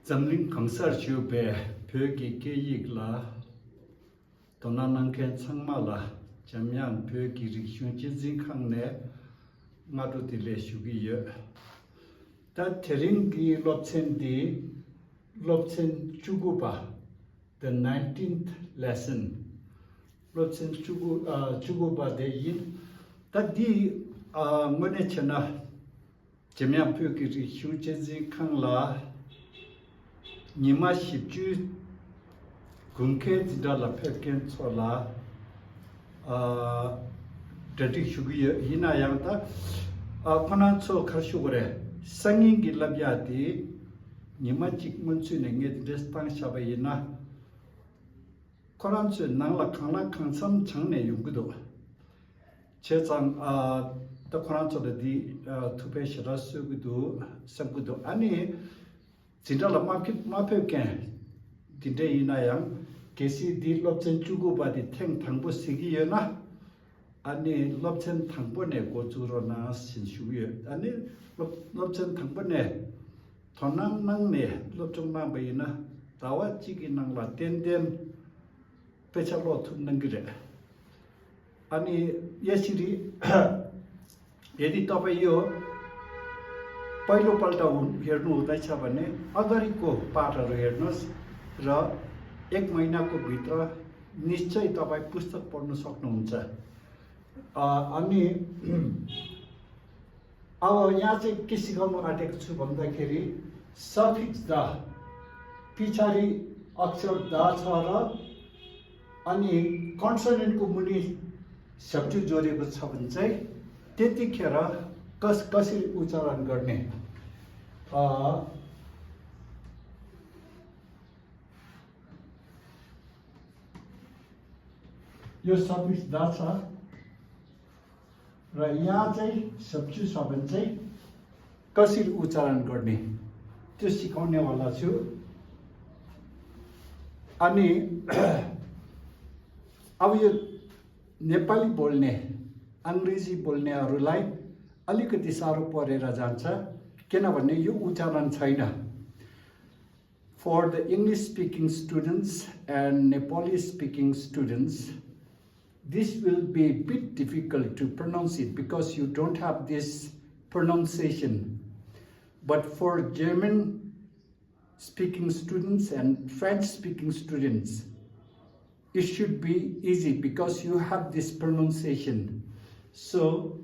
Zamling Kangsar Chube, Pöki Keyigla, Tonananken Sangmala, Jamyan Pöki Rikshun Jinkang Madu Dile Shugi. That Teringi Lobsen Chuguba, the 19th lesson. Lobsen Chuguba de Yin. That di Monechana, Jamyan Pöki Rikshun Jinkang La. Nima shibju gunke dala pepken sola datik shugiya hina yangta pananso khashugore sanging gilabyati nima chikmunsu nenge destang shabayina koransu nangla khangla khangsam changne yungudo chechang the koranso di tupe shirasu gudu sangudo ani Zindala mapepken dinde inayang kesi di lobchen chugu ba di teng thangbo sigi yena ani lobchen thangbo ne gojuro na sinshuye ani lobchen thangbo ne thonang nang ne lobchong na bayina tawa chigi nang la ten pechalo thun nangire ani yesiri yedi tapayo पहिलो पल्ट हेर्नु हुँदैछ भने अगाडिको पाठहरू हेर्नुहोस् र एक महिनाको भित्र निश्चय तपाईं पुस्तक पढ्न सक्नुहुन्छ अनि अब यहाँ चाहिँ के सिकाउन आँटेको छु भन्दाखेरि सफिक्स द पछाडि अक्षर द छ र अनि कन्सोनेन्टको मुनि शब्द जोडेको छ भने चाहिँ त्यतिखेर कसरी उच्चारण गर्ने यो सफिक्स द छ र यहाँ चाहिँ शब्द छ भने चाहिँ कसरी उच्चारण गर्ने त्यो सिकाउनेवाला छु अनि अब यो नेपाली बोल्ने अंग्रेजी बोल्नेहरूलाई अलिकति साह्रो परेर जान्छ किनभने यो उच्चारण छैन For the English speaking students and Nepali speaking students, this will be a bit difficult to pronounce it because you don't have this pronunciation. But for German speaking students and French speaking students, it should be easy because you have this pronunciation. So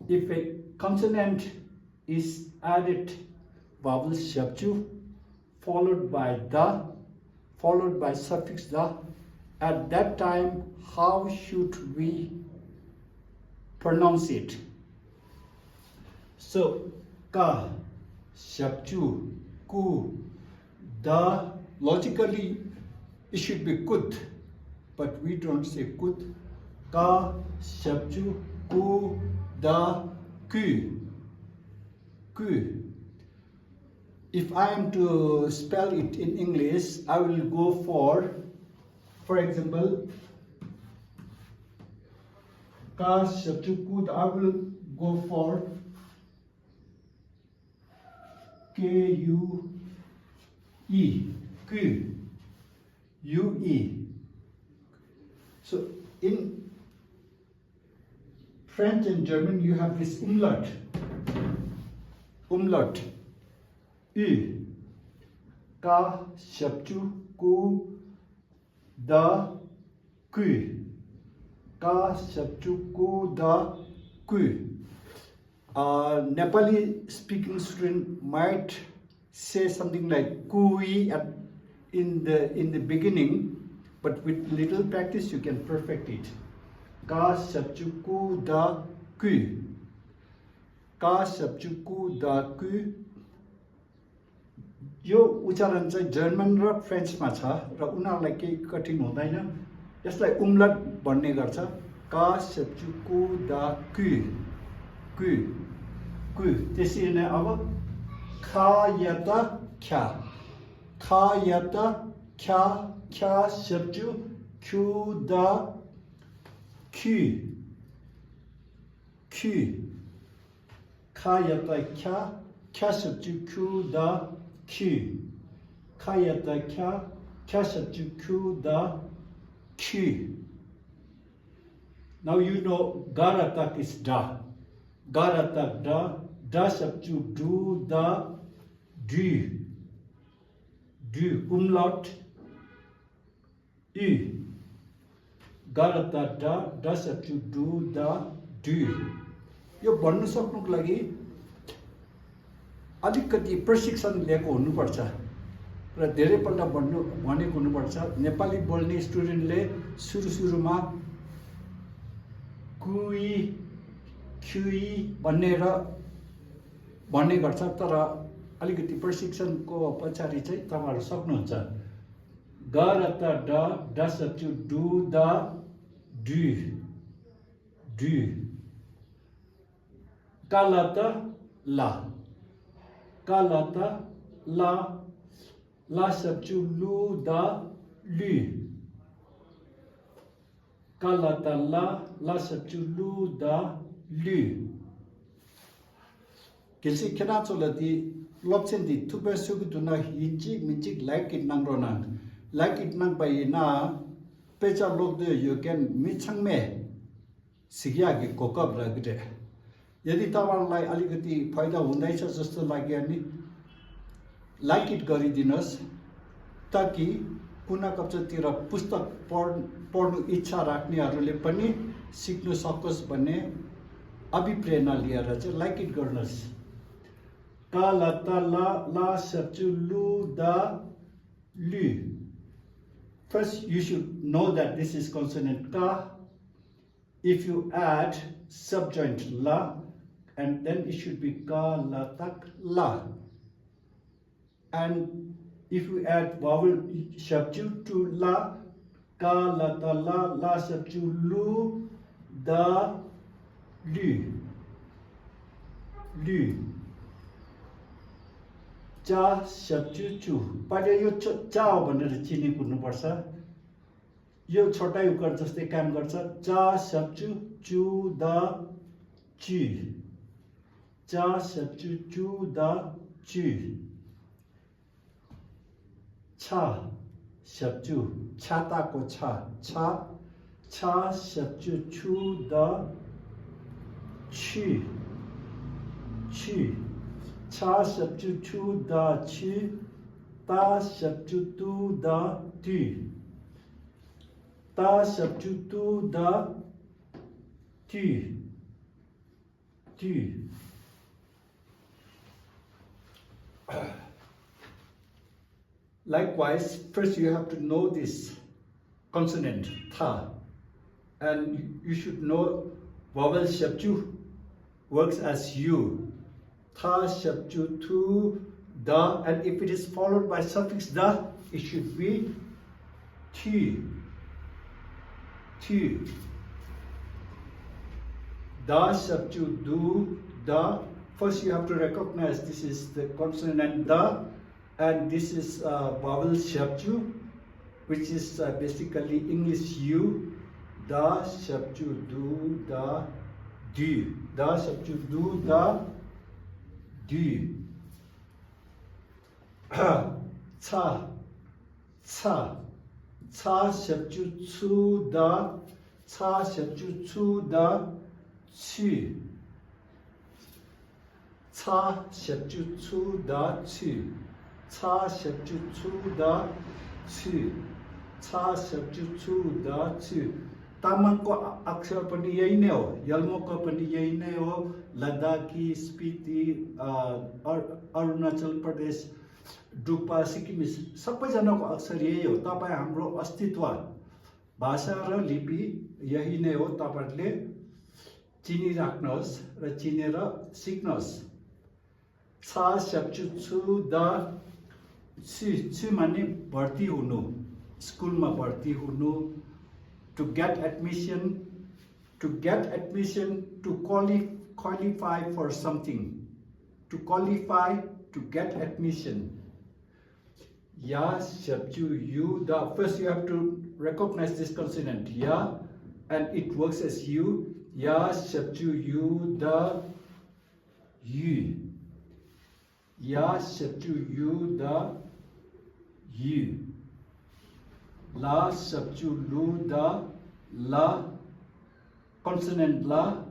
if a consonant is added, vowel shabju, followed by the, followed by suffix the, at that time, how should we pronounce it? So, ka, shabju, ku, da, logically it should be kut, but we don't say kut. Ka, shabju, ku, da, ku, ku. If I am to spell it in English, I will go for example, ka, shabju, ku, I will go for K-U-E, ku, U-E. So in French and German, you have this umlaut, U, ka, shabju, ku, da, ku, ka, shabju, ku, da, ku. Nepali speaking student might say something like kui in the beginning, but with little practice you can perfect it. Ka, shabju, ku, da, ku. Ka, shabju, ku, da, ku. यो उच्चारण चाहिँ German र फ्रेन्चमा छ र उनीहरूलाई केही कठिन हुँदैन यसलाई उम्लट भन्ने गर्छ का सब्जु कु दा कु कु कु त्यसरी नै अब खा यता ख्या खा यता ख्या ख्या सब्जु ख्यु दा खु खु खा यता ख्या kya subject Q the Q. Kaya the kya subject Q the Q. Now you know garatak is da. Garatak da subject do the do umlaut U. Garata da subject do the यो भन्नु सक्नुको लागि अलिकति प्रशिक्षण लिएको हुनुपर्छ र धेरैपल्ट भनेको हुनुपर्छ नेपाली बोल्ने स्टुडेन्टले सुरुमा कुई क्युई भन्ने गर्छ तर अलिकति प्रशिक्षणको पछाडि चाहिँ तपाईहरु सक्नुहुन्छ garata da subject do the do kalata la subject lu the lu kalata la subject lu the lu Kesi kena di lopsen di tupe suku tu na hinji minjik like it nang ronan like it nang by na pecha lok de you can michang me sigya ki kokab ragde यदि तपाईहरुलाई अलिकति फाइदा हुँदैछ जस्तो लाग्यो नि like it गरिदिनुस् ताकि कुना कक्षातिर पुस्तक पढ्नु इच्छा राख्नेहरुले पनि सिक्न सकोस् भन्ने अभिप्रेरणा लिएर चाहिँ लाइक इट गर्नुस् काला तला ला सब्जु लु दा लु First you should know that this is consonant ka if you add subjoint la and then it should be ka la tak la and if you add vowel subject to la ka la ta la subject lu da lu cha subject chu पहिले यो चा भनेर चिनेको हुनुपर्छ यो छोटा उकार जस्तै काम गर्छ चा subject chu da chu cha subject chu da chu cha subject छाता को छा subject chu da chu cha subject chu da chu ta subject tu da tu ta subject tu da tu Likewise, first you have to know this consonant tha and you should know vowel subject works as u tha subject tu da and if it is followed by suffix da it should be tu da subject do da first you have to recognize this is the consonant da and this is vowel subject which is basically English u da subject do da do da subject do da do cha subject chu da cha subject chu da chu cha subject chu da chu cha subject chu da chu cha subject chu da chu तामाङको अक्षर पनि यही नै हो यल्मोको पनि यही नै हो लद्दाखी स्पिति अरुणाचल प्रदेश डुक्पा सिक्किम सबैजनाको अक्षर यही हो तपाई हाम्रो अस्तित्व भाषा र लिपि यही नै हो तपाईहरुले चिनिराख्नुहोस् र चिनेर सिक्नुहोस् छ subject छु द छु माने भर्ती हुनु स्कुलमा भर्ती हुनु to get admission to qualify for something to qualify to get admission ya subject you the first you have to recognize this consonant ya and it works as you ya subject you the you Ya substitute you the you. La substitute lu the la. Consonant la.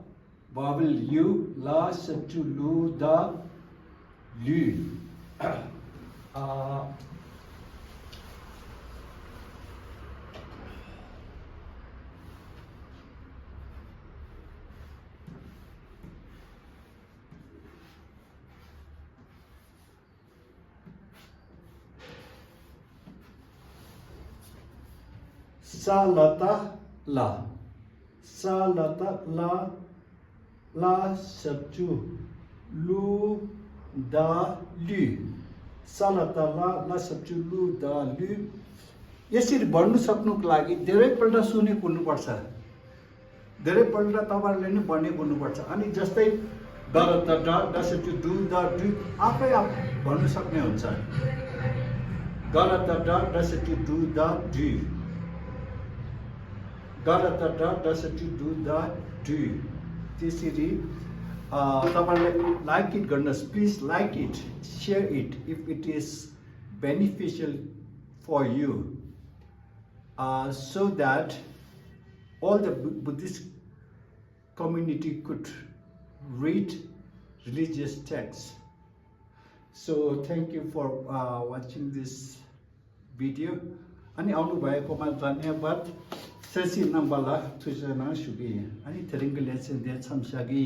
Vowel u. La substitute lu the lu. Salata la. Salata la. La substitute lu da lu. Salata la substitute lu da lu. यसरी भन्नु सक्नुको लागि धेरैपल्ट सुने बोल्नुपर्छ धेरैपल्ट तपाईहरुले नि भन्ने बोल्नुपर्छ अनि जस्तै the the substitute do the do आफै आफ भन्नु सक्ने हुन्छ the substitute do the do the substitute do the do त्यसरी तपाईहरुले लाइक इट गर्नुस् please like it share it if it is beneficial for you so that all the Buddhist community could read religious texts. So thank you for watching this video. Ani aunu bhayekoma dhanyabad. Sesi nambala tujana shugi. Ani teringle sen de chamsagi.